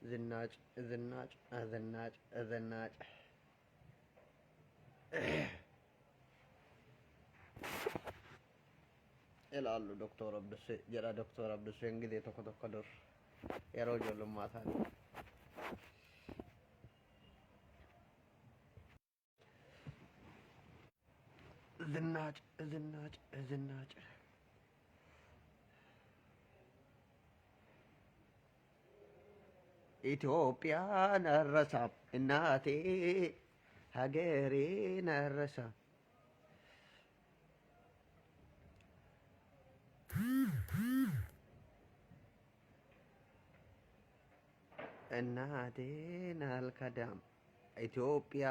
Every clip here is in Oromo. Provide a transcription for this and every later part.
Zinnaac zinnaac zinnaac zinnaac. Ilaallu Doktor Abdussee jedha Doktor Abdusseen gizee tokko tokko dur yeroo ijoollummaa isaanii. Zinnaac zinnaac zinnaac. Itoophiyaan arrasaam እናቴ ሀገሬን አረሳም። እናቴን አልከዳም ኢትዮጵያ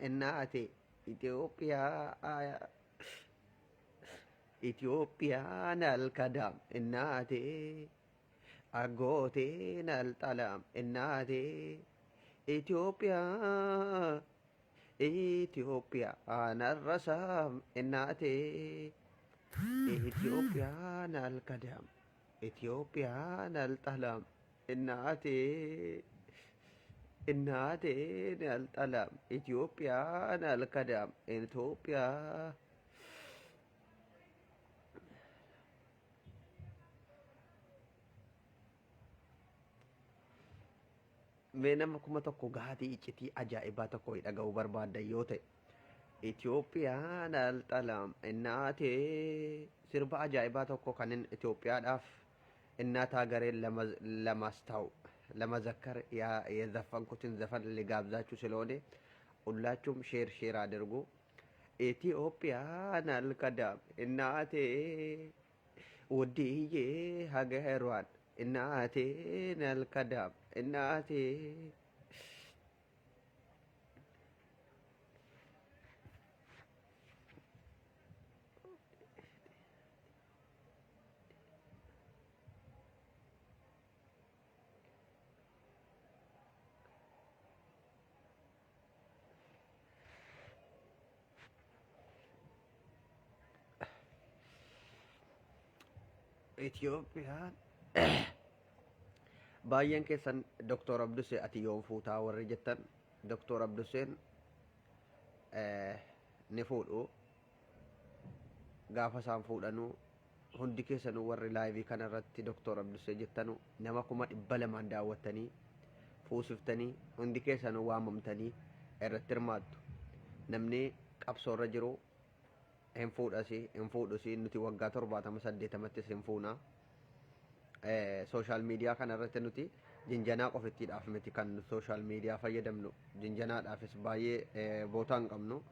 እናቴ ኢትዮጵያ ኢትዮጵያን አልከዳም እናቴ አጎቴን አልጠላም እናቴ ኢትዮጵያ ኢትዮጵያ አልረሳም እናቴ ኢትዮጵያን አልከዳም ኢትዮጵያን አልጠላም እናቴ እናቴን አልጠላም ኢትዮጵያን አልከዳም ኢትዮጵያ Mee nama 1000 gaatii iccitii ajaa'ibaa tokko dhaga'uu barbaaddan yoo ta'e Itoophiyaan alxalaam innaatee sirba ajaa'ibaa tokko kanin Itoophiyaadhaaf እናት ሀገሬን ለማስታው ለመዘከር የዘፈንኩትን ዘፈን ልጋብዛችሁ ስለሆነ ሁላችሁም ሼር ሼር አድርጉ። ኢትዮጵያን አልከዳም እናቴ ውድዬ ሀገሯን እናቴን አልከዳም እናቴ። Itoophiyaan baay'een keessan Dr. Abdusee ati yoom fuutaa warri jettan Dr. Abduseen ni fuudhu gaafa isaan fuudhanuu hundi keessanuu warri laayivii kana irratti Dr. Abdusee jettanu nama 200,000 daawwattanii fuusiftanii hundi keessanuu waamamtanii irratti hirmaattu. Namni qabsoorra jiru hin fuudhasi hin fuudhusi nuti waggaa 70 80ttis hin fuuna. Sooshaal miidiyaa kana irratti nuti jinjanaa qofittiidhaaf miti kan sooshaal miidiyaa fayyadamnu jinjanaadhaafis baay'ee bootaa hin qabnu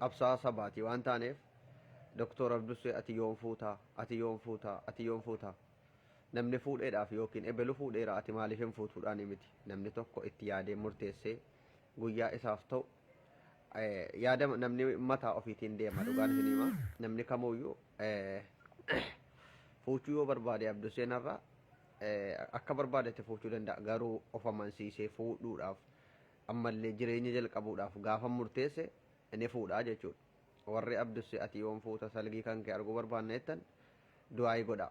qabsaa sabaati waan taaneef Doktor Abdussee ati yoom fuutaa ati yoom fuutaa ati yoom fuutaa namni fuudheedhaaf yookiin ebelu fuudheera ati maaliif hin fuutuudhaan miti namni tokko itti yaadee murteessee guyyaa isaaf ta'u yaada namni mataa ofiitiin deema dhugaan isin hima namni kamuyyuu fuuchuu yoo barbaade Abdusseen har'a akka barbaadetti fuuchuu danda'a garuu of amansiisee fuudhuudhaaf ammallee jireenya jalqabuudhaaf gaafa murteesse ni fuudhaa jechuudha. Warri Abdusse ati yoom fuuta salgii kan kee arguu barbaanna jettan du'aayii godhaa.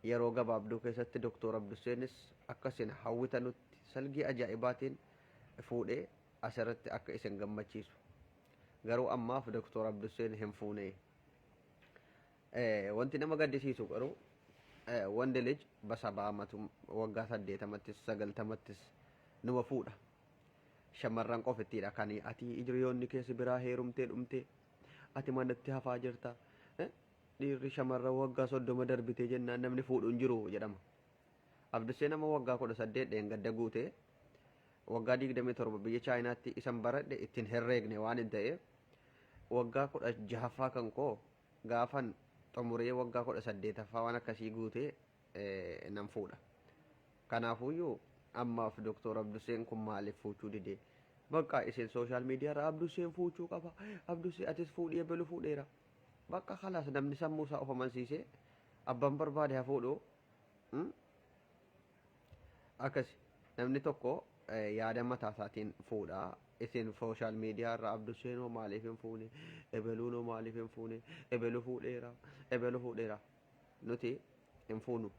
Yeroo gabaabduu keessatti Doktoor Abdusseenis akka isin hawwitanutti salgii ajaa'ibaatiin fuudhee asirratti akka isin gammachiisu. Garuu ammaaf Doktoor Abdusseen hin fuune. Wanti nama gaddisiisu garuu wandi lij basabaa amatu waggaa 80ttis 90ttis numa fuudha. Shamarran qofittiidha kan ati hiriyoonni kee si biraa heerumtee dhumtee ati manatti hafaa jirta. Dhiirri shamarran waggaa 30 darbitee jennaan namni fuudhu hin jiru jedhama. Abdussee nama waggaa 18 dheengadda guute waggaa 27 biyya Chaayinaatti isan baradhe ittiin herreegne waan hin ta'eef waggaa 16ffaa kan koo gaafan xumuree waggaa 18ffaa waan akkasii guute nan fuudha. Kanaafuyyuu ammaaf Doktor Abduseen kun maaliif fuuchuu dide? Bakka isin sooshaal miidiyaa irra Abduseen fuuchuu qaba. Abdusee atis fuudhii ebelu fuudheera. Bakka kalaas namni sammuu isaa of amansiisee abbaan barbaade haa fuudhu. Akkasi namni tokko yaada mataa isaatiin fuudha. Isin sooshaal miidiyaa irra Abduseenoo maaliif hin fuune? Ebeluunoo maaliif hin fuune? Ebelu fuudheera. Ebelu fuudheera. Nuti hin fuunu.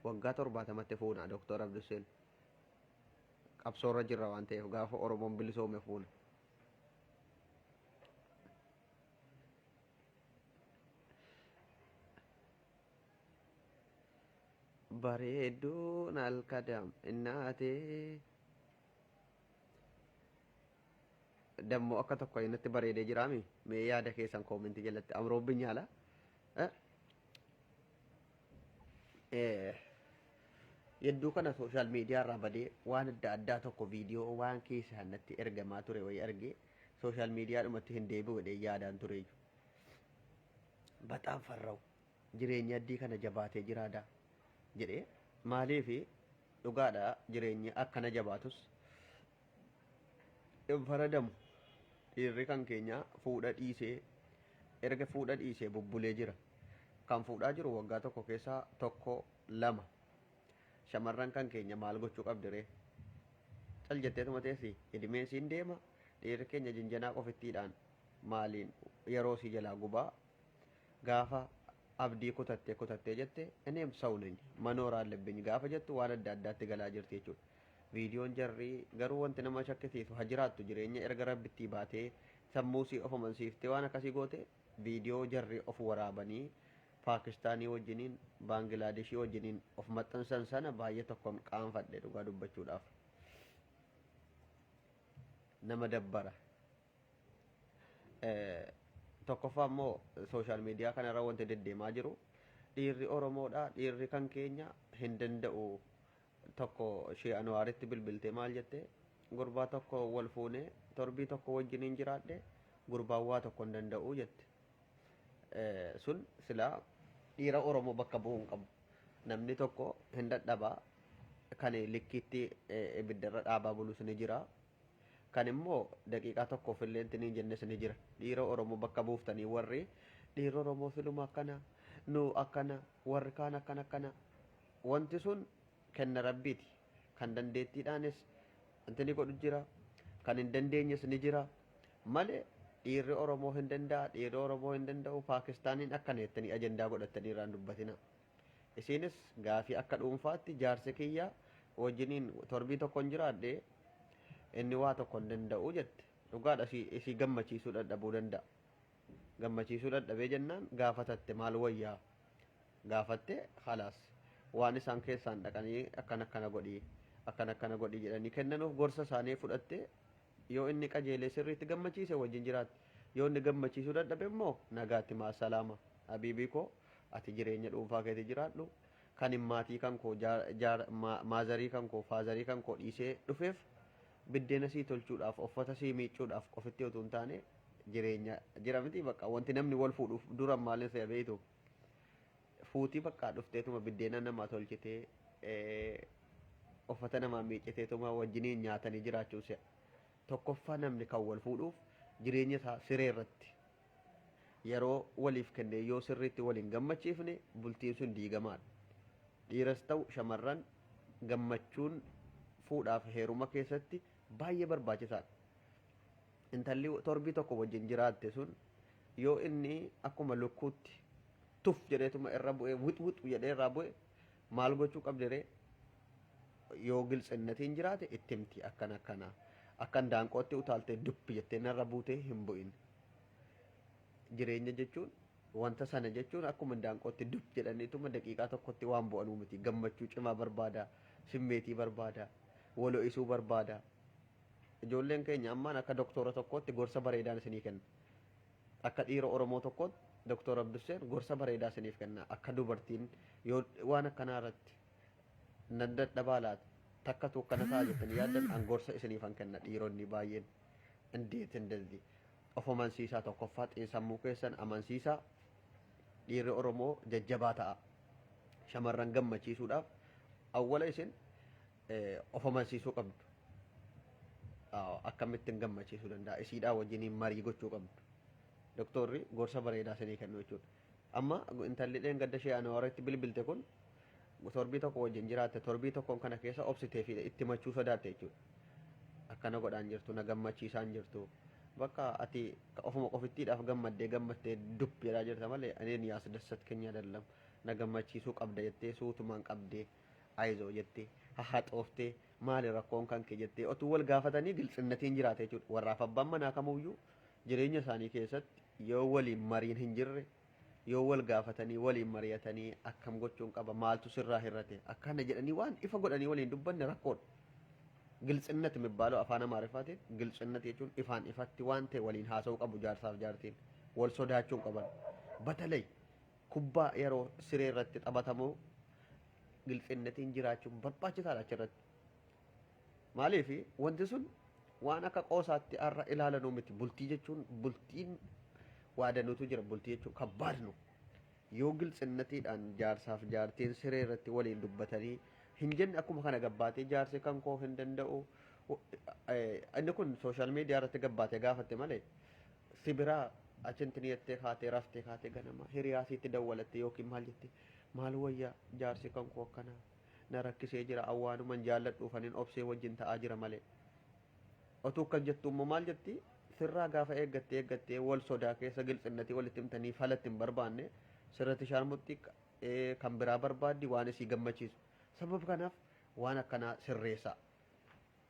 Waggaa 70tti fuuna Doktor Abduseen. Qabsoorra jirra waan ta'eef gaafa Oromoon bilisoome fuuna. Bareedduun alkadam innaatee. Dammoo akka tokko natti bareedee jiraami. Mee yaada keessan koomentii jalatti amroobbi nyaala. Yedduu kana sooshaal miidiyaa irraa badee waan adda addaa tokko viidiyoo waan keessaan natti ergamaa ture wayii argee sooshaal miidiyaa dhumatti hin deebi'u jedhee yaadaan tureeyyu. Baxaan farra'u jireenya addii kana jabaatee jiraada jedhee maaliifi dhugaadha jireenyi akkana jabaatus hin faradamu. Dhiirri kan keenya fuudha dhiisee erga fuudha dhiisee bubbulee jira. Kan fuudhaa jiru waggaa tokko keessaa tokko lama. Shamarran kan keenya maal gochuu qabdi ree? Cal jetteetuma teessi idimeen siin deema dhiirri keenya jinjanaa qofittiidhaan maaliin yeroo sii jalaa gubaa gaafa abdii kutattee kutattee jette እኔም ሰው ነኝ መኖር አለብኝ gaafa jettu waan adda addaatti galaa jirti jechuudha. Viidiyoon jarri garuu wanti nama shakkisiisu ha jiraattu jireenya erga rabbittii baatee sammuu sii of amansiiftee waan akkasii goote viidiyoo jarri of waraabanii Paakistaanii wajjiniin Baangilaadeshii wajjiniin of maxxansan sana baay'ee tokkon qaanfadhe dhugaa dubbachuudhaaf. Nama dabbara. Tokkoffaa immoo sooshaal miidiyaa kanarra wanti deddeemaa jiru dhiirri Oromoodha dhiirri kan keenya hin danda'u tokko ishee Anuwaaritti bilbiltee maal jette gurbaa tokko wal fuunee torbii tokko wajjiniin jiraadhe gurbaan waa tokko hin danda'u jette. Sun silaa dhiira Oromoo bakka bu'uu hin qabu. Namni tokko hin dadhabaa kan likkiitti ibiddarra dhaabaa bulus ni jira. Kan immoo daqiiqaa tokkoof illee hin jennes ni jira. Dhiira Oromoo bakka buuftanii warri dhiirri Oromoo siluma akkana nu akkana warri kaan akkana akkana wanti sun kenna rabbiiti. Kan dandeettiidhaanis wanti ni godhu jira. Kan hin dandeenyes ni jira. Malee dhiirri Oromoo hin danda'a dhiirri Oromoo hin danda'u Paakistaaniin akkana jettanii ajandaa godhattanii irraan dubbatina. Isiinis gaafii akka dhuunfaatti jaarsi kiyya wajjiniin torbii tokko hin jiraadhe inni waa tokko hin danda'u jette. Dhugaadha isii gammachiisuu dadhabuu danda'a. Gammachiisuu dadhabee jennaan gaafatatte maal wayyaa gaafatte khalaas waan isaan keessaan dhaqanii akkana akkana godhii akkana akkana godhii jedhanii kennanuuf gorsa isaanii fudhatte yoo inni qajeelee sirriitti gammachiise wajjin jiraatti. Yoo inni gammachiisuu dadhabe immoo nagaatti maasalaama. Habiibii koo ati jireenya dhuunfaa keetii jiraadhu. Kan hin maatii kan koo maazarii kan koo faazarii kan koo dhiisee dhufeef biddeena sii tolchuudhaaf uffata sii miiccuudhaaf qofitti otoo hin taane jireenya jira miti bakka wanti namni wal fuudhuuf dura maalin se'a beektu. Fuutii bakka dhufteetuma biddeena namaa tolchitee uffata namaa miicciteetuma wajjiniin nyaatanii jiraachuu se'a. Tokkoffaa namni kan wal fuudhuuf jireenya isaa siree irratti yeroo waliif kennee yoo sirriitti waliin gammachiifne bultiin sun diigamaadha. Dhiiras ta'u shamarran gammachuun fuudhaaf heeruma keessatti baay'ee barbaachisaadha. Intalli torbii tokko wajjin jiraatte sun yoo inni akkuma lukkuutti tuf jedheetuma irra bu'ee wix wix jedhee irraa bu'e maal gochuu qabdi ree? Yoo gilxinnatiin jiraate itti himti akkana akkana akkan daanqootti utaaltee dubbi jettee narra buutee hin bu'in. Jireenya jechuun wanta sana jechuun akkuma daanqootti dub jedhaniituma daqiiqaa tokkotti waan bu'anuu miti. Gammachuu cimaa barbaada, simmeetii barbaada, walo'isuu barbaada. Ijoolleen keenya ammaan akka doktora tokkootti gorsa bareedaan isinii kenna. Akka dhiira Oromoo tokkootti Doktor Abdusseen gorsa bareedaa isiniif kenna. Akka dubartiin yoo waan akkanaa irratti nan dadhabaa laata takkatu akkana ta'a jettanii yaaddan an gorsa isiniifan kenna dhiironni baay'een. እንዴት እንደዚህ of amansiisaa tokkoffaa xiinsammuu keessan amansiisaa dhiirri Oromoo jajjabaa ta'a. Shamarran gammachiisuudhaaf awwala isin of amansiisuu qabdu. Akkamittiin gammachiisuu danda'a? Isiidhaa wajjiniin marii gochuu qabdu. Doktorri gorsa bareedaa isinii kennu jechuudha. Amma intalli dheengadda ishee Anwaaritti bilbilte kun torbii tokko wajjin jiraatte torbii tokkoon kana keessa obsitee fi itti machuu sodaatte jechuudha. Akkana godhaan jirtu na gammachiisaan jirtu. Bakka ati ofuma qofittiidhaaf gammaddee gammattee dub jedhaa jirta malee aneen yaasdassat keenya አይደለም na gammachiisuu qabda jettee suutumaan qabdee ayizoo jettee Hahaxooftee maali rakkoon kan kee jettee otuu wal gaafatanii giltsinnatiin jiraate jechuudha. Warraaf abbaan manaa kamuyyuu jireenya isaanii keessatti yoo waliin mariin hin jirre, yoo wal gaafatanii waliin mari'atanii akkam gochuun qaba, maaltu sirraa hir'ate akkana jedhanii waan ifa godhanii waliin dubbanne rakkoodha. Giltsinnat mibbaaloo afaan Amaariffaatiin giltsinnat jechuun ifaan ifatti waan ta'e waliin haasa'uu qabu jaarsaaf jaartiin wal sodaachuu hin qaban. Batalay kubbaa yeroo siree irratti taphatamu giltsinnatiin jiraachuun barbaachisaadha achirratti. Maaliif wanti sun waan akka qoosaatti har'a ilaalanuu miti. Bultii jechuun bultiin waa danuutu jira. Bultii jechuun kabbaadnu. Yoo giltsinnatiidhaan jaarsaaf jaartiin siree irratti waliin dubbatanii hin jenne akkuma kana gabbaatee jaarsi kan koo hin danda'u. Inni kun sooshaal miidiyaa irratti gabbaatee gaafatte malee si biraa achinti jettee kaatee raftee kaatee ganama hiriyaa siitti dawwalatte yookiin maal jette maal wayya jaarsi kan koo akkana na rakkisee jira awwaanuman jaalladhuuf anin obsee wajjin ta'aa jira malee. Otuu akkas jettu immoo maal jetti sirraa gaafa eeggattee eeggattee wal sodaa keessa gilxinnatii walitti himtanii falatti hin barbaanne sirratti shaarmuxxi kan biraa barbaaddi waan isii gammachiisu. Sababa kanaaf waan akkanaa sirreessaa.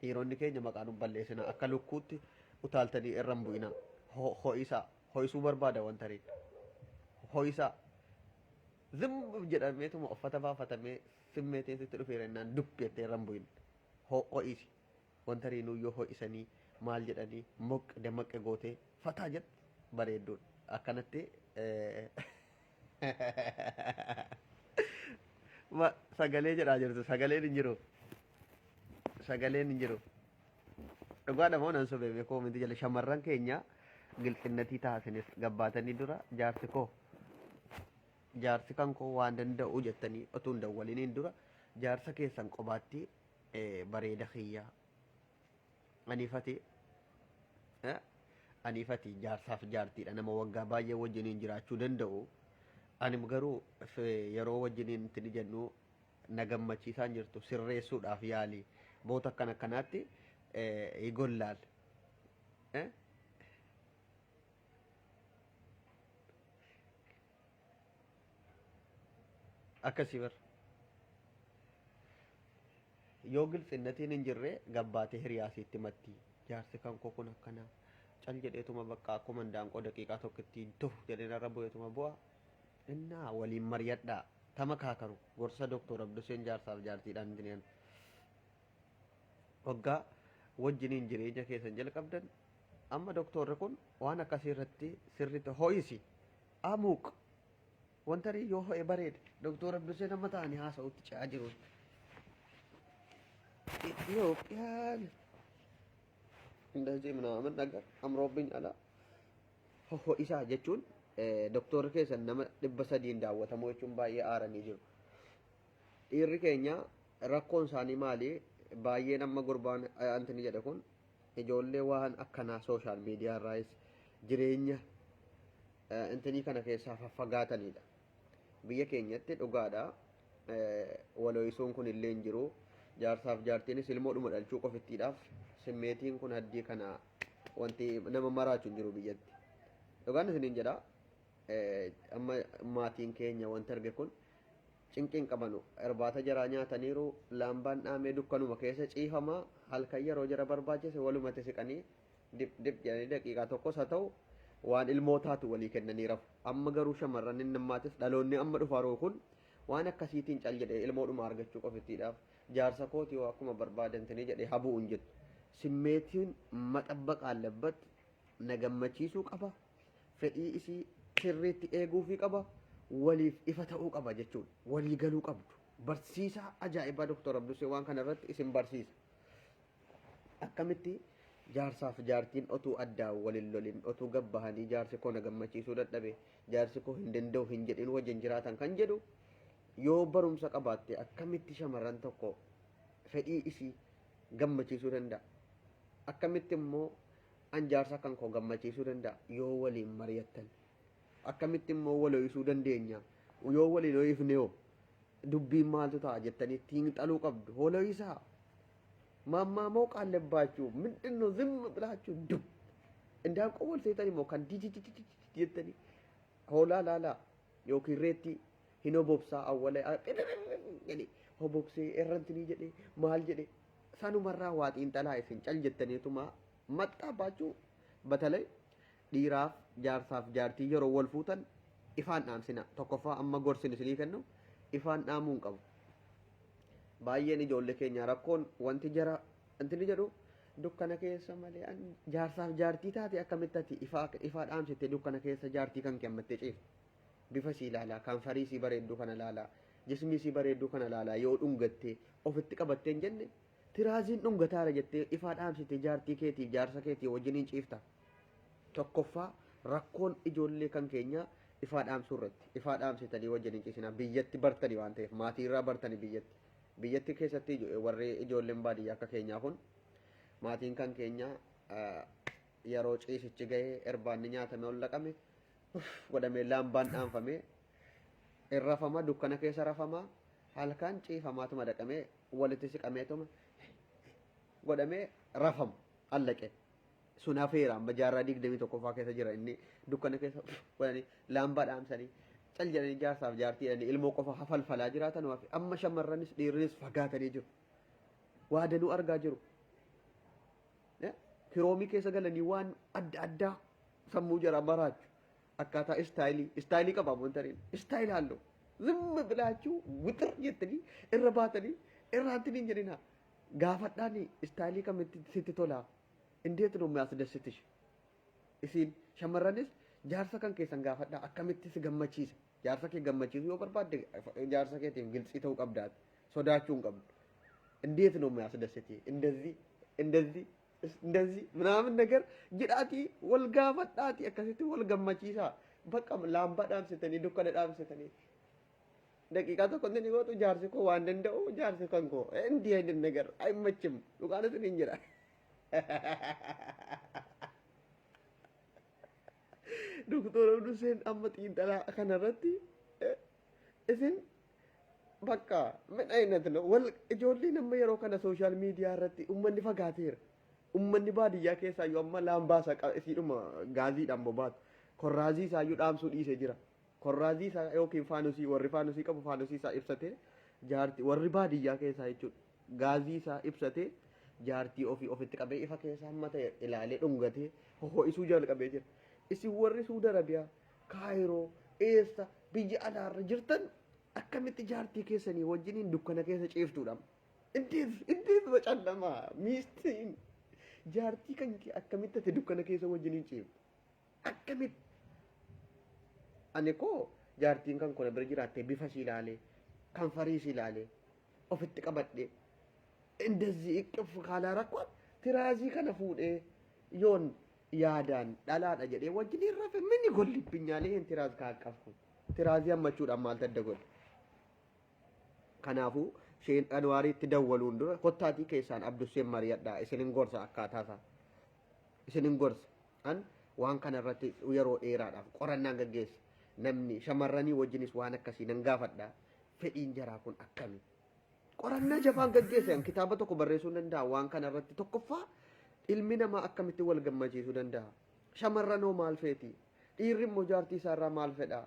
Dhiironni keenya maqaa nu balleessina akka lukkuutti utaaltanii irra hin bu'inaa. Ho'isaa ho'isuu barbaada wanta riin. Ho'isaa. Zim jedhameetuma uffata baafatamee simmeetiin sitti dhufeera jennaan dubbi jettee irra hin bu'in. Ho'isi. Wanta riinuu yoo ho'isanii maal jedhanii moq damaqqe gootee fataa jettu bareedduudha. Akkanatti sagalee jedhaa jirtu sagaleen hin jiru. Sagaleen hin jiru. Dhugaadha moo nan sobee beekoo koomenti jala shamarran keenya gilxinnatii taasinis gabbaatanii dura jaarsi koo jaarsi kan koo waan danda'u jettanii otuu hin dawwaliniin dura jaarsa keessan qobaatti bareeda kiyya anifati anifati jaarsaaf jaartiidha nama waggaa baay'ee wajjiniin jiraachuu danda'u ani garuu yeroo wajjiniin itti jennu na gammachiisaan jirtu sirreessuudhaaf yaali boota akkana akkanaatti igollaal. Akkasii bar. Yoo gilxinnatiin hin jirre gabbaatee hiriyaa sitti matti. Jaarsi kan koo kun akkana cal jedheetuma bakka akkuma indaanqoo daqiiqaa tokkotti tufu jedhee narra bu'eetuma bu'a. Innaa waliin mari'adhaa. Tamakaakaru. Gorsa Doktor Abduseen jaarsaaf jaartiidhaan dineen. Waggaa wajjiniin jireenya keessan jalqabdan amma doktorri kun waan akkasii irratti sirriitti ho'isi. Amuuq. Wanta rii yoo ho'e bareeda. Doktor Abduseen amma ta'anii haasa'utti ce'aa jiru. Itoophiyaan እንደዚህ ምናምን ነገር አምሮብኛል። Ho'isaa jechuun doktorri keessan nama 300n daawwatamuu jechuun baay'ee aaranii jiru. Dhiirri keenya rakkoon isaanii maali? Baay'een amma gurbaan antini jedhe kun ijoollee waan akkanaa sooshaal miidiyaa irraayis jireenya intinii kana keessaa faffagaatanidha. Biyya keenyatti dhugaadha. Walooyisuun kun illee hin jiru. Jaarsaaf jaartiinis ilmoodhuma dhalchuu qofittiidhaaf simmeetiin kun haddii kana wanti nama maraachu hin jiru biyyatti. Dhugaan isiniin jedha amma maatiin keenya wanti arge kun cinqiin qabanu irbaata jaraa nyaataniiru laambaan dhaamee dukkanuma keessa ciifama halkan yeroo jara barbaachise walumatti siqanii dip dip jedhanii daqiiqaa tokkos haa ta'u waan ilmoo taatu walii kennanii rafu. Amma garuu shamarran inni ammaatis dhaloonni amma dhufaaru kun waan akkasiitiin cal jedhee ilmoodhuma argachuu qofittiidhaaf jaarsa kooti yoo akkuma barbaadantanii jedhee habu'u hin jettu. Simmeetiin maxabbaq allabbat na gammachiisuu qaba. Fedhii isii sirriitti eeguufii qaba. Waliif ifa ta'uu qaba jechuudha. Walii galuu qabdu. Barsiisaa ajaa'ibaa Dr. Abdusee waan kana irratti isin barsiisa. Akkamitti jaarsaaf jaartiin otuu addaan wal hin lolin otuu gabbahanii jaarsi koo na gammachiisuu dadhabe jaarsi koo hin danda'u hin jedhin wajjin jiraatan kan jedhu yoo barumsa qabaatte akkamitti shamarran tokko fedhii isii gammachiisuu danda'a. Akkamitti immoo an jaarsa kan koo gammachiisuu danda'a yoo waliin mari'attan. Akkamitti immoo wal ho'isuu dandeenya yoo waliin ho'ifne hoo dubbiin maaltu ta'a jettanii xiinxaluu qabdu. Wal ho'isaa. ማማሞቅ አለባችሁ። ምንድን ነው ዝም ብላችሁ ዱብ እንዳንቆ wal seetan immoo kan dididididi jettanii hoolaa laalaa yookiin reetti hin obobsaa awwalee jedhi Hoboksee irrantinii jedhee maal jedhe sanumarraa waa xiinxalaa isin cal jettaniituma maxxaa baachuu batalay dhiiraaf jaarsaaf jaartii yeroo wal fuutan ifaan dhaamsina. Tokkoffaa amma gorsin isinii kennu ifaan dhaamuu hin qabu. Baay'een ijoollee keenya rakkoon wanti jara intini jedhu dukkana keessa malee an jaarsaaf jaartii taate akkamitti ati ifaa ifaa dhaamsitte dukkana keessa jaartii kan kee ammattee ciifta. Bifa sii ilaalaa, kaanfarii sii bareedduu kana ilaalaa, jismii sii bareedduu kana ilaalaa yoo dhungattee ofitti qabattee hin jenne tiraaziin dhungataara jettee ifaa dhaamsite jaartii keetiif jaarsa keetii wajjiniin ciifta. Tokkoffaa rakkoon ijoollee kan keenyaa ifaa dhaamsuu irratti. Ifaa dhaamsitanii wajjin hin ciisinaa. Biyyatti bartanii waan ta'eef maatii irraa bartanii biyyatti. Biyyatti keessatti warri ijoolleen baadiyyaa akka keenyaa kun maatiin kan keenyaa yeroo ciisichi gahee irbaanni nyaatame ol laqame uff godhamee laambaan dhaamfamee hin rafama dukkana keessa rafama halkan ciifamaatuma dhaqamee walitti siqameetuma godhamee rafama allaqe. Sun hafeera amma jaarraa 21ffaa keessa jira inni dukkana keessa godhanii laambaa dhaamsanii cal jedhanii jaarsaaf jaartii jedhanii ilmoo qofa hafalfalaa jiraatan hafe amma shamarranis dhiirrinis fagaatanii jiru. Waa danuu argaa jiru. Kiroomii keessa galanii waan adda addaa sammuu jaraa baraachu. Akkaataa istaayilii istaayilii qaba wanta istaayil halluu zimma bilaachuu wixir jettanii irra baatanii irraanti hin jedhinaa. Gaafadhaani istaayilii kamitti sitti tolaa? እንዴት ነው የሚያስደስትሽ? Isin shamarranis jaarsa kan keessan gaafadhaa akkamitti si gammachiisa? Jaarsa kee gammachiisuu yoo barbaadde jaarsa keetiif giltsii ta'uu qabdaati. Sodaachuu hin qabdu. እንዴት ነው የሚያስደስትህ? እንደዚህ እንደዚህ እንደዚህ ምናምን ነገር jedhaatii wal gaafadhaatii akkasitti wal gammachiisaa. Bakka laambaa dhaamsitanii dukkana dhaamsitanii daqiiqaa tokko inni gootu jaarsi koo waan danda'u jaarsi kan koo እንዲህ አይነት ነገር አይመችም። Dhugaan isiniin jedha. Doktor Abduseen amma xiinxalaa kanarratti isin bakka ምን አይነት ነው wal ijoolleen amma yeroo kana sooshaal miidiyaa irratti ummanni fagaateera. Ummanni baadiyyaa keessaayyuu amma laambaa isaa isiidhuma gaaziidhaan bobaatu. Korraazii isaayyuu dhaamsuu dhiisee jira. Korraazii isaa yookiin faanusii warri faanusii qabu faanusii isaa ibsatee jaartii warri baadiyyaa keessaa jechuudha. Gaazii isaa ibsatee jaartii ofii ofitti qabee ifa keessa hamma ta'e ilaalee dhungatee ho'isuu jalqabee jira. Isin warri Suudi Arabiyaa, Kaayiroo, eessa biyya alaarra jirtan akkamitti jaartii keessanii wajjiniin dukkana keessa ciiftuudha? እንዴት እንዴት በጨለማ ሚስtiin jaartii kan kee akkamitti ati dukkana keessa wajjiniin ciiftu? Akkamitti? Ani koo jaartiin kan koo bira jiraattee bifa ishii ilaalee kanfarii ishii ilaalee ofitti qabadhee እንደዚህ እቅፍ ካላረኳት tiraazii kana fuudhee yoon yaadaan dhalaadha jedhee wajjin rafe mini gollibbinyalee hin tiraaz kaaqqafku tiraazii hammachuudhaan maal tadda godhe. Kanaafuu isheen Anwaariitti dawwaluun dura kottaatii keessaan Abdusseen mari'adhaa isinin gorsa akkaataa isaa. Isinin gorsa. An waan kana irratti yeroo dheeraadhaaf qorannaan gaggeessa. Namni shamarranii wajjinis waan akkasii nan gaafadha. Fedhiin jaraa kun akkami? Qorannaa jabaan gaggeesse an kitaaba tokko barreessuu danda'a waan kana irratti tokkoffaa ilmi namaa akkamitti wal gammachiisuu danda'a? Shamarranoo maal feeti? Dhiirri immoo jaartii isaarraa maal fedha?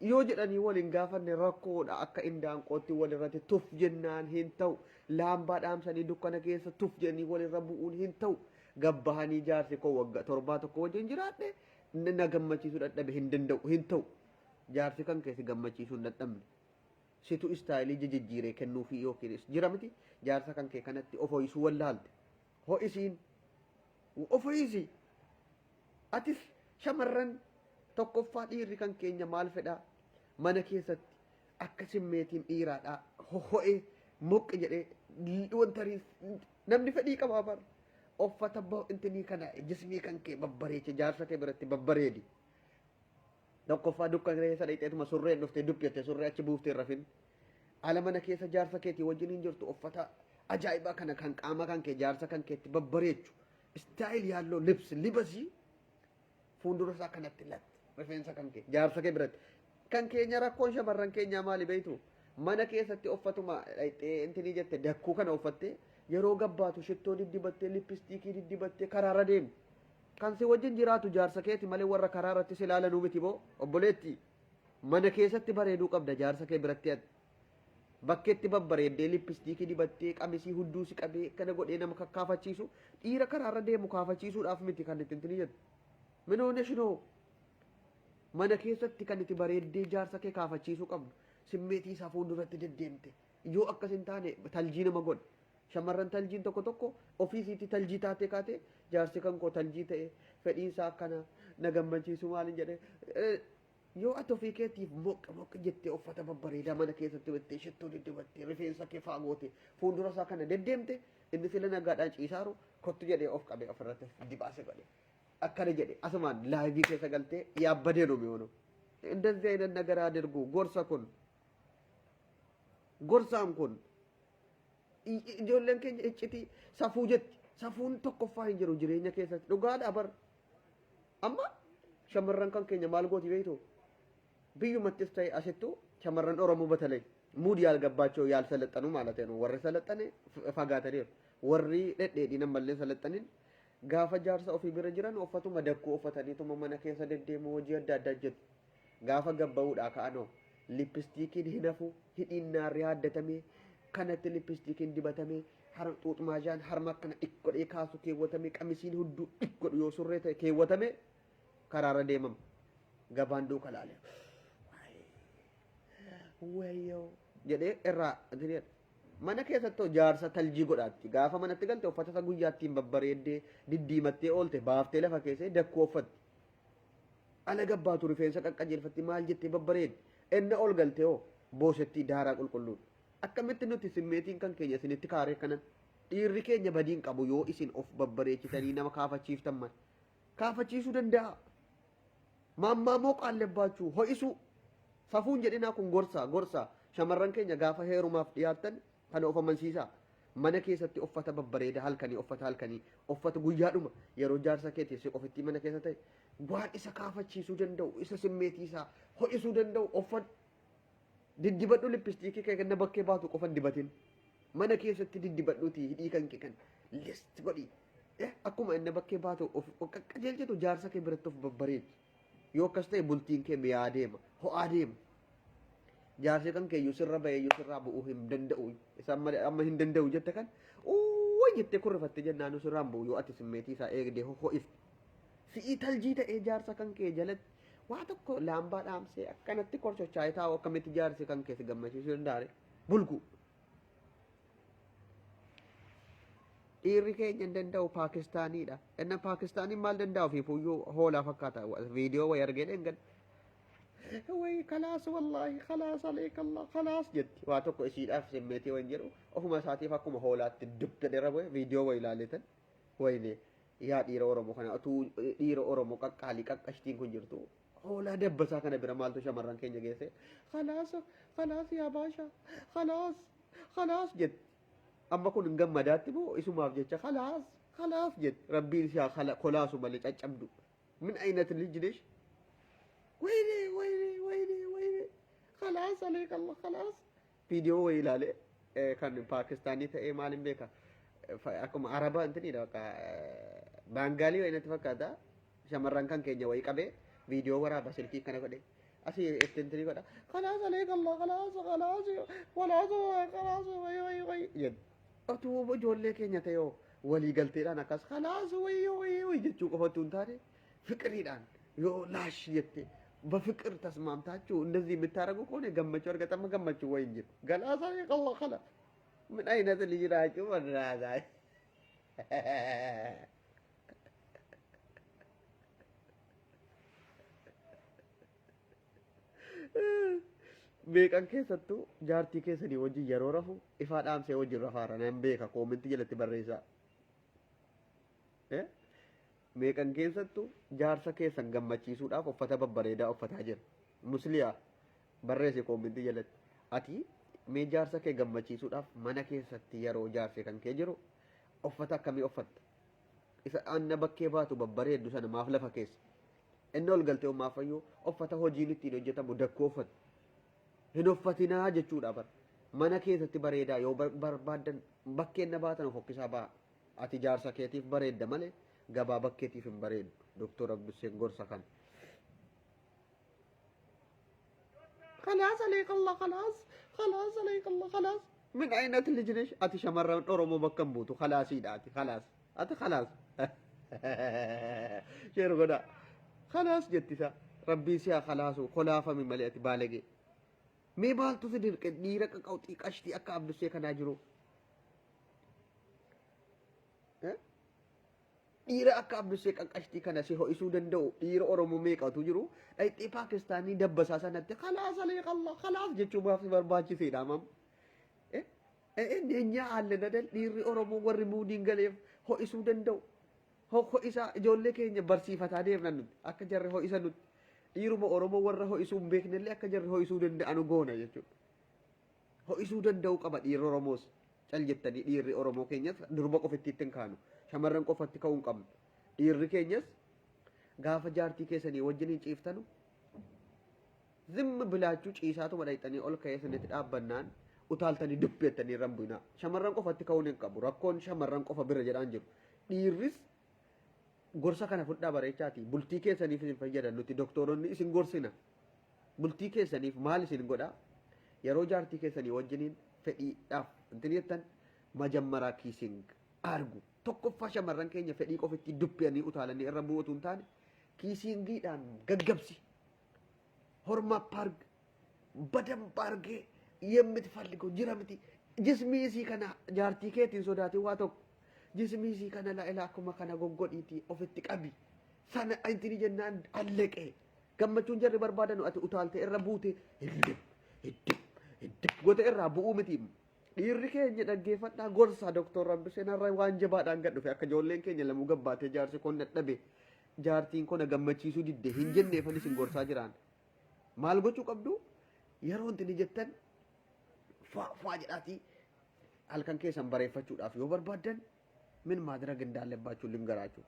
Yoo jedhanii wal hin gaafanne rakkoodha akka indaanqootti walirratti tuf jennaan hin ta'u. Laambaa dhaamsanii dukkana keessa tuf jedhanii walirra bu'uun hin ta'u. Gabbahanii jaarsi koo waggaa torbaa tokko wajjin jiraadhe na gammachiisuu dadhabe hin danda'u hin ta'u. Jaarsi kan keessi gammachiisuu hin dadhabne. Situ istaayilii jijjiiree kennuufii yookiin jira miti jaarsa kan kee kanatti of ho'isuu wallaalte. Ho'isiin of ho'isi. Atis shamarran tokkoffaa dhiirri kan keenya maal fedhaa mana keessatti akka simmeetiin dhiiraadhaa ho'ee moqqi jedhee wanta namni fedhii qabaa bara. Uffata intinii kana jismii kan kee babbareeche jaarsa kee biratti babbareedi. Tokkoffaa dukkana keessa dhaqxeetuma surreen dhuftee dubbette surree achi buuftee rafin. Ala mana keessa jaarsa keetii wajjin hin jirtu uffata ajaa'ibaa kana kan qaama kan kee jaarsa kan keetti babbareechu. Style ያለው ልብስ libasii fuuldura isaa kanatti latti rifeensa kan kee jaarsa kee biratti. Kan keenya rakkoon shamarran keenyaa maali beektu? Mana keessatti uffatuma dhaqxee intinii jette dakkuu kana uffattee yeroo gabbaatu shittoo diddibattee lippistiikii diddibattee karaarra deemi. Kan si wajjin jiraatu jaarsa keeti malee warra karaa irratti si ilaalanuu miti boo obboleetti. Mana keessatti bareeduu qabda jaarsa kee biratti ati. Bakkeetti babbareeddee lippistiikii dibattee qamisii hudduu si qabee akkana godhee nama kakkaafachiisu, dhiira karaarra deemu kaafachiisuudhaaf miti kan itti intini jettu. Minoo neshinoo mana keessatti kan itti bareeddee jaarsa kee kaafachiisuu qabdu, simmeetii isaa fuulduratti deddeemte. Yoo akkas hin taane taljii nama godha. Shamarran taljiin tokko tokko ofii isiitti taljii taatee kaatee, jaarsi kan koo taljii ta'e, fedhiin isaa akkana na gammachiisu maalin jedhe. Yoo ati ofii keetiif moqqa moqqa jettee uffata babbareedaa mana keessatti bittee, shittoo diddibattee, rifeensa kee faa goote, fuuldura isaa kana deddeemte, inni sila nagaadhaan ciisaaru kottu jedhee of qabee ofirratti dibaase godhe. Akkana jedhe asumaan laayivii keessa galtee yaabbadee nu mi'oonu. እንደዚህ አይነት ነገር አድርጉ። Gorsa kun, gorsaan kun ijoolleen keenya iccitii safuu jetti. Safuun tokkoffaa hin jiru jireenya keessatti. Dhugaadha bar. Amma shamarran kan keenya maal gooti beektu? Biyyumattis ta'e asittuu shamarran Oromoo በተለይ ሙድ ያልገባቸው ያልሰለጠኑ ማለት ነው። Warri ሰለጠነ fagaataniiru. Warri dhedheedhiin ammallee ሰለጠnin gaafa jaarsa ofii bira jiran uffatuma dakkuu uffataniituma mana keessa deddeemu, hojii adda addaa hojjetu. Gaafa gabba'uudhaa ka'anoo lippistiikiin hin hafu, hidhiin naarri haaddatamee, kanatti lippistiikiin dibatamee, xuuxmaajaan harma akkana dhik godhee kaasu keewwatamee, qamisiin hudduu dhik godhu yoo surree ta'e keewwatamee karaarra deemama. Gabaan duuka laale. Wayyoo jedhee irraa mana keessatti jaarsa taljii godhaatti. Gaafa manatti galte uffata isa guyyaattiin babbareeddee diddiimattee oolte baaftee lafa keessee dakkuu uffatti. Ala gabbaatu rifeensa qaqqajeelfatti, maal jettee babbareedde. Inni ol galtee hoo boosettii daaraa qulqulluudha. Akkamitti nuti simmeetiin kan keenya isinitti kaaree kanan? Dhiirri keenya badiin qabu yoo isin of babbareechitanii nama kaafachiiftan malee. Kaafachiisuu danda'a. Maammaamoo qaallebaachuu ho'isuu safuun jedhinaa kun gorsaa gorsaa. Shamarran keenya gaafa heerumaaf dhiyaattan kana of amansiisaa. Mana keessatti uffata babbareeda halkanii, uffata halkanii, uffata guyyaadhuma yeroo jaarsa keetiif si qofittii mana keessa ta'e waan isa kaafachiisuu danda'u, isa simmeetii isaa ho'isuu danda'u uffadhu. Diddibadhu lippistiikii kee kenna, bakkee baatu qofan dibatin. Mana keessatti diddibadhuutii hidhii kan kee kan list godhi. Akkuma inni bakkee baatu of qaqqajeelchitu jaarsa kee biratti of babbareechi. Yoo akkas ta'e bultiin kee mi'aa deema, ho'aa deema. Jaarsi kan keeyyuu sirra baheeyyuu sirraa bu'uu hin danda'u. Isa amma hin danda'u jette kan uuwwa jettee kurrifatte jennaan sirraan bu'u yoo ati simmeetii isaa eegdee ho'ifte. Si'ii taljii ta'ee jaarsa kan kee jalatti waa tokko laambaa dhaamsee akkanatti korchochaa'ee taa'u akkamitti jaarsi kan kee si gammachiisuu danda'a? Bulgu. Dhiirri keenya hin danda'u, Paakistaaniidha. Inni Paakistaaniin maal danda'a, ofii fuuyyuu hoolaa fakkaata. Viidiyoo wayii argee dhengan. Wayi خلاص wallaahi خلاص عليك الله خلاص jetti. Waa tokko isiidhaaf simmeetii wayin jedhu ofuma isaatiif akkuma hoolaatti dub jedhee rabu'e viidiyoo wayi ilaaletan. Wayine yaa dhiira Oromoo kana, utuu dhiira Oromoo qaqqaalii qaqqashtiin kun jirtu hoolaa dabbasaa kana bira maaltu shamarran keenya geesse? خلاص خلاص yaa baasha خلاص خلاص jetti. Amma kun hin gammadaatti moo isumaaf jecha خلاص خلاص jetti? Rabbiin si haa kolaasu malee caccabdu. ምን አይነት ልጅ ነሽ? ወይኔ ወይኔ ወይኔ ወይኔ خلاص عليك الله خلاص. Viidiyoo wayii ilaale kan Paakistaanii ta'ee maalin beeka, akkuma Arabaa intinidha, bakka Baangaalii wayii natti fakkaata. Shamarran kan keenya wayii qabee viidiyoo waraaba, silkii kana godhe asii itti intini godha, خلاص عليك الله خلاص خلاص خلاص خلاص wayi wayi wayi jedhu. Otuu ijoollee keenya ta'ee walii galteedhaan akkas خلاص wayi wayi wayi jechuu qofa hin taane, ፍቅሪidhaan yoo laash jette በፍቅር ተስማምታችሁ እንደዚህ የምታደርጉ ከሆነ gammachuu argatama, gammachuu ወይ እንጂ ገላሳ ቀላ ከላ ምን አይነት ልጅ ናችሁ? በእናትህ beekan keessattuu jaartii keessanii wajjin yeroo rafu ifaa dhaamsee wajjin rafaara nan beeka, koomentii jalatti barreessaa. Meeqan keessattuu jaarsa keessan gammachiisuudhaaf uffata babbareedaa uffataa jira? Musliyaa barreessi koomentii jalatti. Ati mee jaarsa kee gammachiisuudhaaf mana keessatti yeroo jaarsi kan kee jiru uffata akkamii uffatta? Isa anna bakkee baatu babbareeddu sana maaf lafa keessa? Inni ol galtee maaf fayyuu uffata hojiin ittiin hojjetamu dakkoo uffata? Hin uffatinaa jechuudha bara. Mana keessatti bareedaa yoo barbaaddan bakkeen na baatan of hokkisaa ba'a. Ati jaarsa keetiif bareedda malee gabaa bakkeetiif hin bareeddu. Doktor Abdusseen gorsa kana. خلاص عليك الله خلاص. Khalaas alayk Allah khalaas. Min aynat lijnesh ati shamarran Oromoo bakka hin buutu khalaasiidha ati khalaas. Ati khalaas. Sheer godhaa. Khalaas jettisa. Rabbiin si haa khalaasu kolaafami malee ati baalagee. Mee maaltu si dirqe dhiira qaqawxii qashtii akka Abdussee kanaa jiru. Dhiira akka Abdussee qaqqashtii kana si ho'isuu danda'u dhiira Oromoo meeqatu jiru dhayxee Paakistaanii dabbasaa sanatti khalaas aleek Allah khalaas jechuu maaf si barbaachiseedha mam. Eenyaa haalli nadal dhiirri Oromoo warri muudiin galeef ho'isuu danda'u. Ho'isaa ijoollee keenya barsiifataa deemna nuti akka jarri ho'isa nuti. Dhiiruma Oromoo warra ho'isuu hin beeknellee akka jarri ho'isuu danda'anu goona jechuudha. Ho'isuu danda'uu qaba dhiirri Oromoos. Cal jettanii dhiirri Oromoo keenyas durba qofitti itti hin kaanu. Shamarran qofatti ka'uu hin qabnu. Dhiirri keenyas gaafa jaartii keessanii wajjin hin ciiftanu zimmi bilaachuu ciisaatuma dhayxanii ol ka'ee isinitti dhaabbannaan utaaltanii dubbeettanii irra hin bu'inaa. Shamarran qofatti ka'uun hin qabu. Rakkoon shamarran qofa bira jedhaan jiru. Dhiirris gorsa kana fudhaa bareechaati. Bultii keessaniif isin fayyada. Nuti doktoronni isin gorsina. Bultii keessaniif maal isin godha? Yeroo jaartii keessanii wajjiniin fedhiidhaaf intin jettan majammaraa kissing argu. Tokkoffaa shamarran keenya fedhii qofitti dubbi'anii utaalanii irra bu'uutu hin taane kissingiidhaan gaggabsi. Hormaa paarg badamb argee የምትፈልገው jira miti jismii isii kana jaartii keetiin sodaatin waa tokko jismii isii kana la ilaa akkuma kana goggodhiitii ofitti qabi sana intini jennaan alleqee gammachuun jarri barbaadanu ati utaalte irra buute hillib hiddib hiddib gote irraa bu'uu miti. Dhiirri keenya dhaggeeffadhaa gorsaa Doktor Rabbiseen har'a waan jabaadhaan gad dhufe akka ijoolleen keenya lamuu gabbaatee jaarsi koon dadhabe jaartiin koo na gammachiisuu didde hin jenneefan isin gorsaa jiraan. Maal gochuu qabdu? Yeroo wanti ni jettan faa faa jedhaatii halkan keessan bareeffachuudhaaf yoo barbaaddan min maadirag indaallebbaachu lingaraachuu.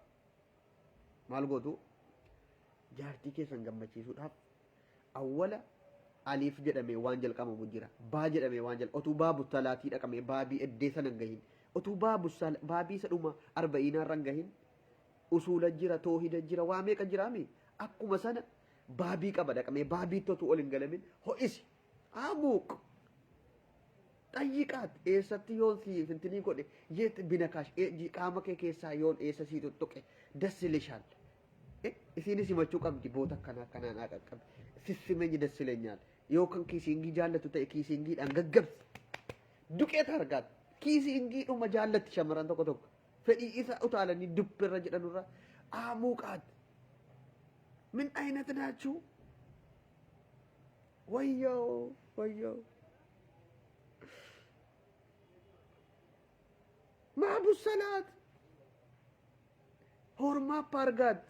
Maal gootu? Jaartii keessan gammachiisuudhaaf awwala aliif jedhamee waan jalqabamu jira. Baa jedhamee waan jalqabamu. Otuu baa buttalaatii dhaqamee baabii eddee sana hin gahin. Otuu baa bussal baabii isa dhuma arba'iinaa irra hin gahin. Usuula jira, toohida jira, waa meeqa jiraami? Akkuma sana baabii qaba dhaqamee baabiitti otuu ol hin galamin ho'isi. Amuuq. Xayyiqaat eessatti yoon si fintinii godhe yeet binakaash qaama kee keessaa yoon eessa sii tuttuqe dassilishaal. Isiinis himachuu qabdi boota akkanaa akkanaa naa qaqqabe. Sissimenyi dassilenyaal. Yoo kan kiisiingii jaallatu ta'e kiisiingiidhaan gaggabsi. Duqeet argaat. Kiisiingiidhuma jaallatti shamarran tokko tokko. Fedhii isa utaalanii dubbirra jedhanurra aamuuqaat. Min aynat naachuu? Wayyoo wayyoo. Maa bussalaat. Hormaa paargaat.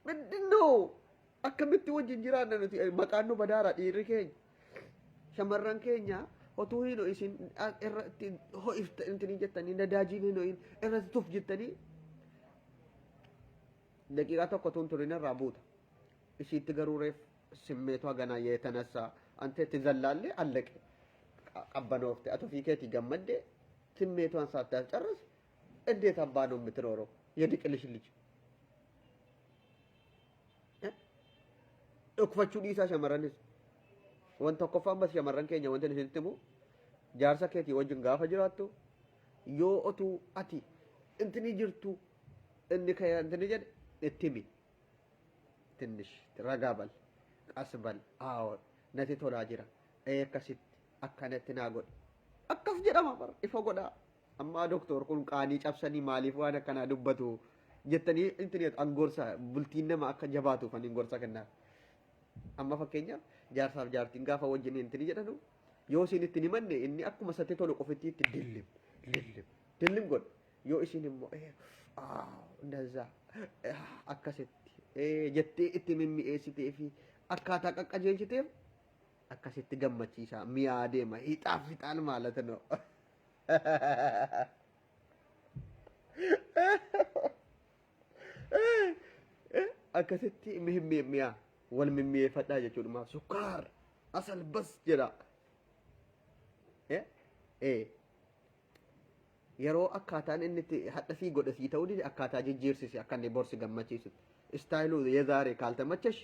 Mindinoo akkamitti wajjin jiraanna nuti maqaan nu badaara dhiirri keenya. Shamarran keenya otuu hin ho'isin irratti ho'iftanii jettanii nadaajiin hin ho'in irratti tuf jettanii daqiiqaa tokko tun turin irraa buuta. Ishiitti garuu reef simmeetu haganaa yeetanassaa ante itti zallaallee allaqe qabbanoofte ati ofii keetii gammadde simmeetu ansaatti as carras እንዴት አባ ነው የምትኖረው? የድቅልሽ ልጅ dhokfachuu dhiisaa shamarranis. Waan tokkoffaa ammas shamarran keenya wanti isinitti himu jaarsa keetii wajjin gaafa jiraattu yoo otuu ati intini jirtu inni kee intini jedhe itti himi. Tinnish ragaa bal qas bal aawo natti tolaa jira ee akkasitti akkanatti naa godhi akkas jedhama bar ifa godhaa. Ammaa doktor kun qaanii cabsanii maaliif waan akkanaa dubbatu jettanii intini an gorsa bultiin nama akka jabaatuuf ani gorsa kennaa. Amma fakkeenyaaf jaarsaaf jaartiin gaafa wajjin intini jedhanu yoo isin itti himanne inni akkuma isatti tolu qofitti itti dillim dillim dillim godha. Yoo isin immoo እንደዛ akkasitti jettee itti mimmi'eessitee fi akkaataa qaqqajeelchiteef akkasitti gammachiisaa mi'aa deema hixaaf hixaan maalata no. Akkasitti mi'a wal mimmi'eeffadhaa jechuudha. Sukkaar asal bas jedha. Yeroo akkaataan inni itti hadha sii godhe sii ta'uu dide akkaataa jijjiirsisi akka inni borsi gammachiisutti. Istaayiluu የዛሬ ካልተመቸሽ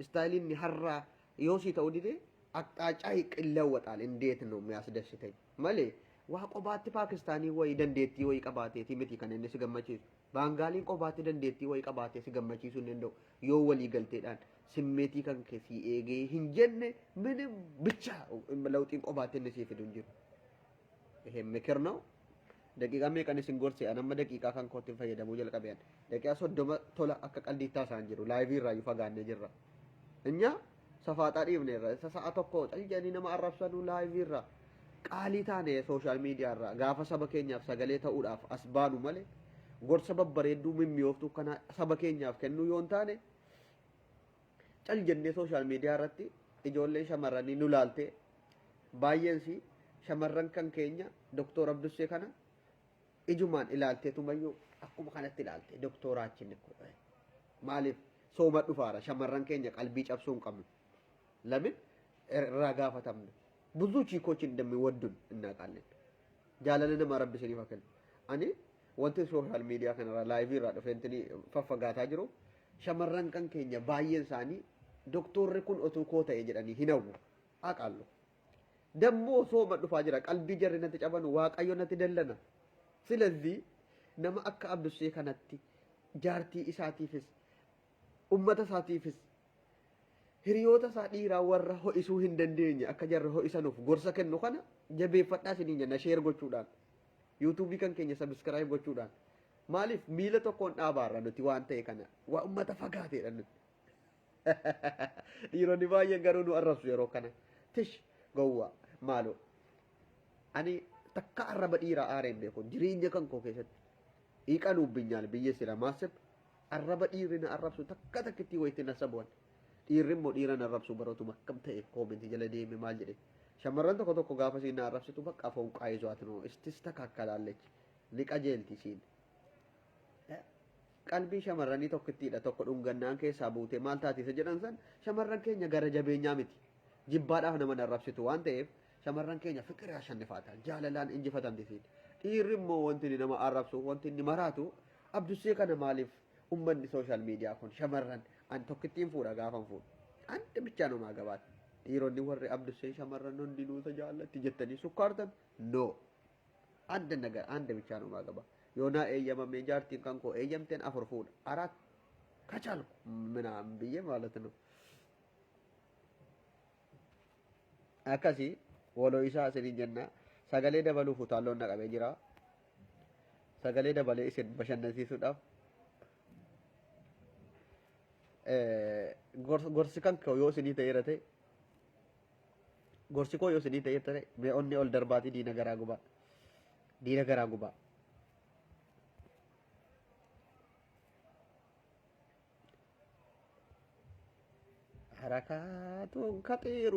istaayiliin inni har'aa yoo sii ta'uu dide አቅጣጫ ይለወጣል። እንዴት ነው የሚያስደስተኝ malee waa qobaatti Paakistaanii wayii dandeettii wayii qabaateeti miti kan inni si gammachiisu. Baangaaliin qobaatti dandeettii wayii qabaatee si gammachiisuu hin danda'u. Yoo walii galteedhaan simmeetii kan kee si eegee hin jenne ምንም ብቻ ለውጢin qobaatti inni sii fidu hin jiru. ይሄ ምክር ነው። Daqiiqaa meeqan isin gorse? An amma daqiiqaa kan kootti fayyadamuu jalqabe. An daqiiqaa 30 tola akka qaldiittaa isaan jiru live irraa iyyuu fagaannee jirra. እኛ safaaxaa dhiifneerra. Isa sa'a tokko cal jedhanii nama arrabsanuu live irraa qaalii taane social media irraa gaafa saba keenyaaf sagalee ta'uudhaaf as baanu malee gorsa babbareedduu mimmi'ooftuu kana saba keenyaaf kennuu yoo hin taane, cal jennee social media irratti ijoolleen shamarranii nu laaltee, baay'eensi shamarran kan keenya Doktor Abdussee kana ijumaan ilaalteetumayyuu akkuma kanatti ilaalte doktooraachin maaliif sooma dhufaara. Shamarran keenya qalbii cabsuu hin qabnu. ለምን irraa gaafatamna? ብዙ ቺኮች እንደሚወዱን እናውቃለን። Jaalala nama Rabbi isiniif haa kennu. Ani wanti social media kanarraa live irraa dhufee intini faffagaataa jiru, shamarran kan keenya baay'een isaanii doktorri kun otuu koo ta'e jedhanii hin hawwu. Aqaallu. Dammoo sooma dhufaa jira. Qalbii jarri natti cabanu, Waaqayyo natti dallana. ስለዚህ nama akka Abdussee kanatti jaartii isaatiifis, ummata isaatiifis, hiriyoota isaa dhiiraa warra ho'isuu hin dandeenye akka jarri ho'isanuuf gorsa kennu kana jabeeffadhaa isiniin jenna, share gochuudhaan, YouTube kan keenya subscribe gochuudhaan. Maaliif miila tokkoon dhaabaarra nuti waan ta'e kana waa ummata fagaateedha nuti. Dhiironni baay'een garuu nu arrabsu yeroo kana. Tish, gowwaa, maaloo. Ani takka arraba dhiiraa aaree hin beeku jireenya kan koo keessatti. ይቀኑብኛል ብዬ ስለማስብ arraba dhiirri na arrabsu takka takkittii wayitti na sabu'an. Dhiirri immoo dhiira na arrabsu barootuma akkam ta'e comment jala deeme maal jedhe. Shamarran tokko tokko gaafa isiin na arrabsitu bakka foonqaa ይዟት ነው እስቲስተካከላለች ni qajeelti isiin. Qalbii shamarranii tokkittiidha, tokko dhungannaan keessaa buutee maal taati isa jedhan san. Shamarran keenya gara jabeenyaa miti. Jibbaadhaaf nama arrabsitu waan ta'eef shamarran keenya ፍቅር ያሸንፋታል, jaalalaan injifatamti isiin. Dhiirri immoo wanti inni nama arrabsu, wanti inni maraatu, Abdussee kana maaliif ummanni social media kun shamarran, an tokkittiin fuudha gaafan fuudhu. አንድ ብቻ ነው ማገባት. Dhiironni warri Abdussee shamarran hundinuu isa jaallatti jettanii sukkaartan, no. አንድ ነገር አንድ ብቻ ነው ማገባ. Yoonaa eeyyamamee jaartiin kan koo eeyyamteen afur fuudha. አራት ከቻልኩ ምናምን ብዬ ማለት ነው። Akkasii waloo isaa isiniin jenna. Sagalee dabaluuf utaalloon naqamee jira. Sagalee dabalee isin bashannansiisuudhaaf. Gorsi kan koo yoo isinii ta'eera ta'e, gorsi koo yoo isinii ta'eera ta'e, mee onni ol darbaatii diina garaa gubaa. Diina garaa gubaa. حركات كثير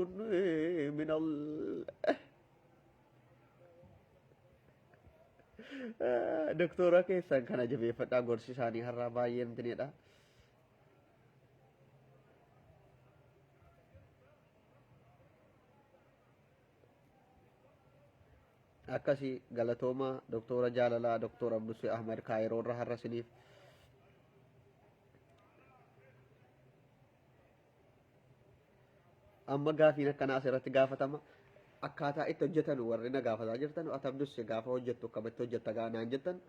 من ال Doktora keessan kana jabeeffadhaa, gorsi isaanii har'aa baay'ee intinidha. Akkasii galatooma doktora jaalalaa Doktor Abdusee Ahmad Kaayiroo irra har'a isiniif. Amma gaafiin akkanaa asirratti gaafatama. Akkaataa itti hojjetan warri na gaafataa jirtan, ati Abdusse gaafa hojjettu akkamitti hojjetta naan jettan,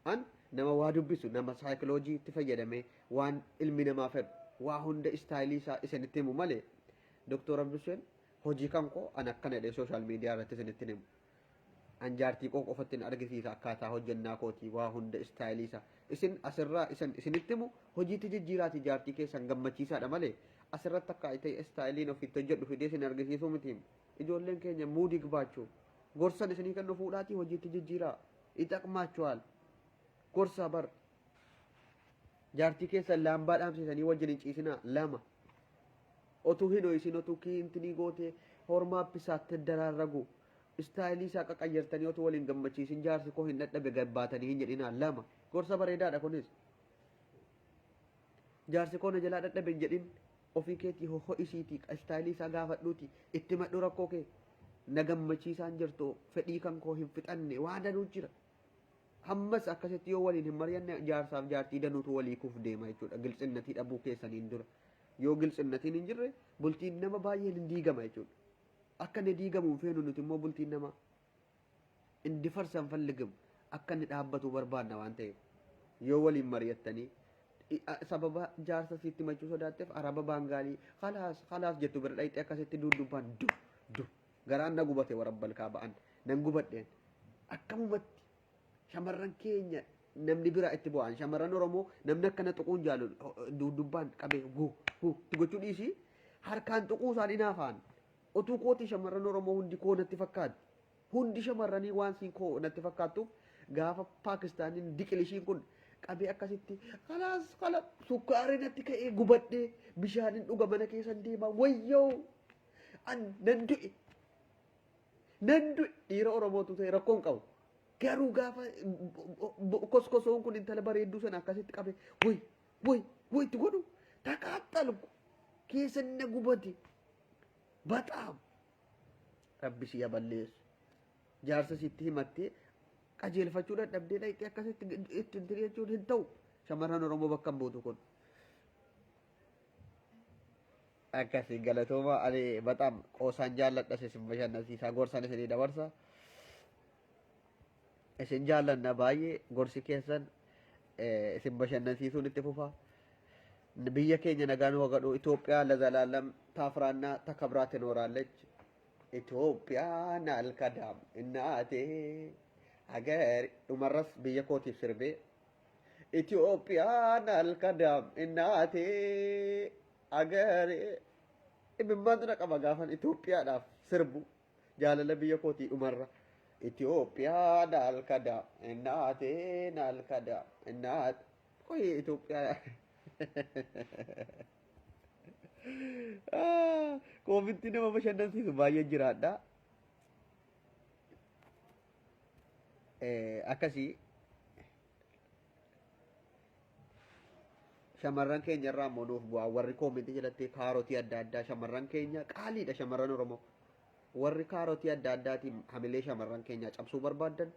an nama waa dubbisu, nama saayikoloojii itti fayyadamee waan ilmi namaa fedhu waa hunda style isaa isinitti himu malee, Doktor Abdusseen hojii kan koo an akkana jedhee social media irratti isinitti himu. An jaartii koo qofatti hin argisiisa akkaataa hojjennaa kootii waa hunda style isaa. Isin asirraa isin isinitti himu hojiitti jijjiiraati jaartii keessan gammachiisaadha malee, asirratti akka ta'e styleiin ofiitti hojjedhu fidee isin argisiisuu miti. Ijoolleen keenya muudii gabaachuu gorsan isinii kennu fuudhaatii hojiitti jijjiiraa. ይጠቅማችኋል. Gorsa bar. Jaartii keessan laambaa dhaamsisanii wajjin hin ciisinaa lama. Otuu hin ho'isin, otuu kiintinii gootee hormaa isaatti daraarragu style isaa qaqayyartanii otuu waliin gammachiisin, jaarsi koo hin dadhabe gabbaatanii hin jedhinaa lama. Gorsa bareedaadha kunis. Jaarsi koo na jalaa dadhabe hin jedhin, ofii keetii ho'isiitii style isaa gaafadhuuti itti madhu rakkoo kee. Na gammachiisaan jirtu, fedhii kan koo hin fixanne, waa danuu jira. Hammas akkasitti yoo waliin hin mari'anne, jaarsaaf jaartii danuutu walii kuuf deema jechuudha. ግልጽነት dhabuu keessaniin dura. Yoo ግልጽነtiin hin jirre, bultiin nama baay'een hin diigama jechuudha. Akka inni diigamu hin feenu nuti immoo bultiin namaa. Indifarsa hin falligim akka inni dhaabbatu barbaadna waan ta'eef. Yoo waliin mari'attanii sababa jaarsa sitti machuu sodaatteef araba baangaalii khalaas khalaas jettu bira dhayxee akkasitti duddubbaan du du garaan na gubate warabbal kaaba'an nan gubadheen akkamumatti shamarran keenya namni biraa itti bu'aan shamarran Oromoo namni akkana tuquun jaalu duddubbaan qabee gu gu itti gochuu dhiisii harkaan tuquu isaan inaafaan otuu kootii shamarran Oromoo hundi koo natti fakkaatti. Hundi shamarranii waan siin koo natti fakkaattuuf gaafa Paakistaaniin diqilishiin kun qabee akkasitti kalaas kala sukkaarri natti ka'ee gubadhee bishaanin dhuga mana keessan deema wayyoo an nan du'e nan du'e dhiira Oromootu ta'e rakkoo hin qabu. Garuu gaafa koskosoon kun intala bareedduu sana akkasitti qabe woy woy woy itti godhu taqaaxxalku keessa na gubate baxaam rabbi si balleessu jaarsa sitti himattee qajeelfachuu dadhabdee dhaqxee akkasitti itti hin jechuun hin ta'u shamarran Oromoo bakka hin buutu kun. Akkasii galatooma ani baxaam qoosaan jaalladha isin bashannansiisaa gorsan isinii dabarsa. Isin jaallanna baay'ee gorsi keessan isin bashannansiisuun itti fufa. Biyya keenya nagaan nu godhu Itoophiyaa ለዘላለም ታፍራና ተከብራ ትኖራለች። Itoophiyaan alkadaam እናቴ ሀገር dhumarras biyya kootiif sirbee Itoophiyaan alkadaam እናቴ ሀገር imimmaantu na qaba gaafan Itoophiyaadhaaf sirbu jaalala biyya kootii dhumarra Itoophiyaan alkadaam እናቴ alkadaam እናት ቆይ Itoophiyaa Koomintii nama bashannansiisu baay'ee jiraadha. Akkasii shamarran keenya irraa immoo nuuf bu'aa warri koomintii jalatti kaarotii adda addaa shamarran keenya qaaliidha shamarran Oromoo. Warri kaarotii adda addaatiin hamilee shamarran keenyaa cabsuu barbaaddan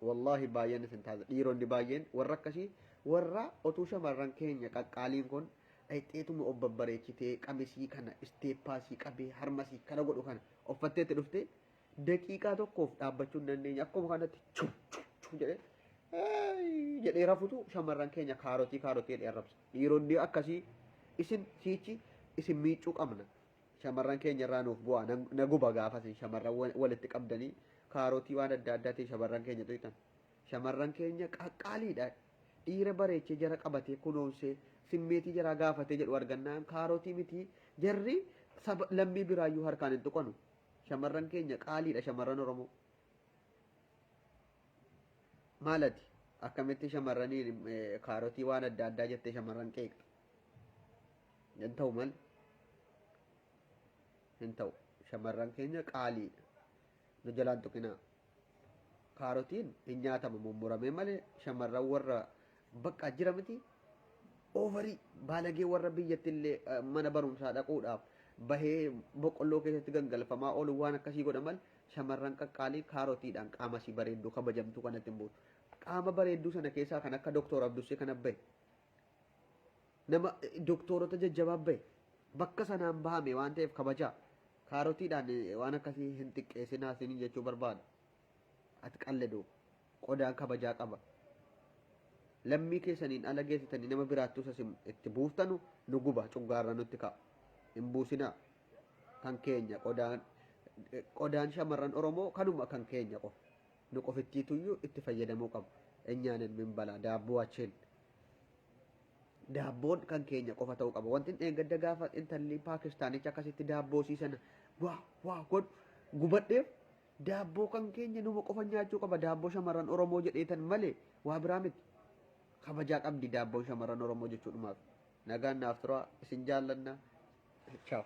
wallaahi baay'een isin taasisa. Dhiironni baay'een warra akkasii warra otuu shamarran keenya qaqqaaliin kun dhayxeetuma of babbareechitee qamisii kana isteeppaasii qabee harmasii kana godhu kana uffatteetti dhuftee daqiiqaa tokkoof dhaabbachuu hin dandeenye akkuma kanatti chu chu chu jedhee jedhee rafutu shamarran keenya kaarotii kaarotii jedhee arrabsa. Dhiironni akkasii isin siichi isin miiccuu qabna. Shamarran keenya irraa nuuf bu'aa na guba gaafas shamarran walitti qabdanii kaarotii waan adda addaatiin shamarran keenya tuytan. Shamarran keenya qaqqaaliidha. Dhiira bareechee jara qabatee kunuunsee simmeetii jaraa gaafatee jedhu argannaan kaarotii miti jarri saba lammii biraayyuu harkaan hin tuqanu. Shamarran keenya qaaliidha shamarran Oromoo. Maalati akkamitti shamarraniin kaarotii waan adda addaa jettee shamarran qeeqxa? Hin ta'u mal hin ta'u shamarran keenya qaaliidha. Nu jalaan tuqinaa. Kaarotiin hin nyaatama mummuramee malee shamarran warra bakka jira miti oovarii baalagee warra biyyatti illee mana barumsaa dhaquudhaaf bahee boqqolloo keessatti gangalfamaa oolu waan akkasii godha mal shamarran qaqqaalii kaarotiidhaan qaama isii bareedduu kabajamtuu kanatti hin buutu. Qaama bareedduu sana keessaa kan akka Doktor Abdussee kana bahe nama doktoorota jajjabaa bahe bakka sanaan bahame waan ta'eef kabajaa. Kaarotiidhaan waan akkasii hin xiqqeessinaa isiniin jechuu barbaada. Ati qalledu qodaan kabajaa qaba. Lammii keessaniin ala geessitanii nama biraattuu isa itti buuftanu nu guba cuggaarra nutti ka'a. Hin buusinaa. Kan keenya qodaan qodaan shamarran Oromoo kanuma kan keenya qofa. Nu qofittiituyyuu itti fayyadamuu qabu. Enyaanen min balaa daabboo achiin. Daabboon kan keenya qofa ta'uu qaba. Wanti dheengadda gaafa intalli Paakistaanicha akkasitti daabboo sii sana waa waa godhu gubadheef daabboo kan keenya numa qofa nyaachuu qaba. Daabboo shamarran Oromoo jedheetan malee waa biraa miti. Kabajaa qabdi daabboon shamarran Oromoo jechuudhumaaf. Nagaan naaf turaa isin jaallanna. Ciao.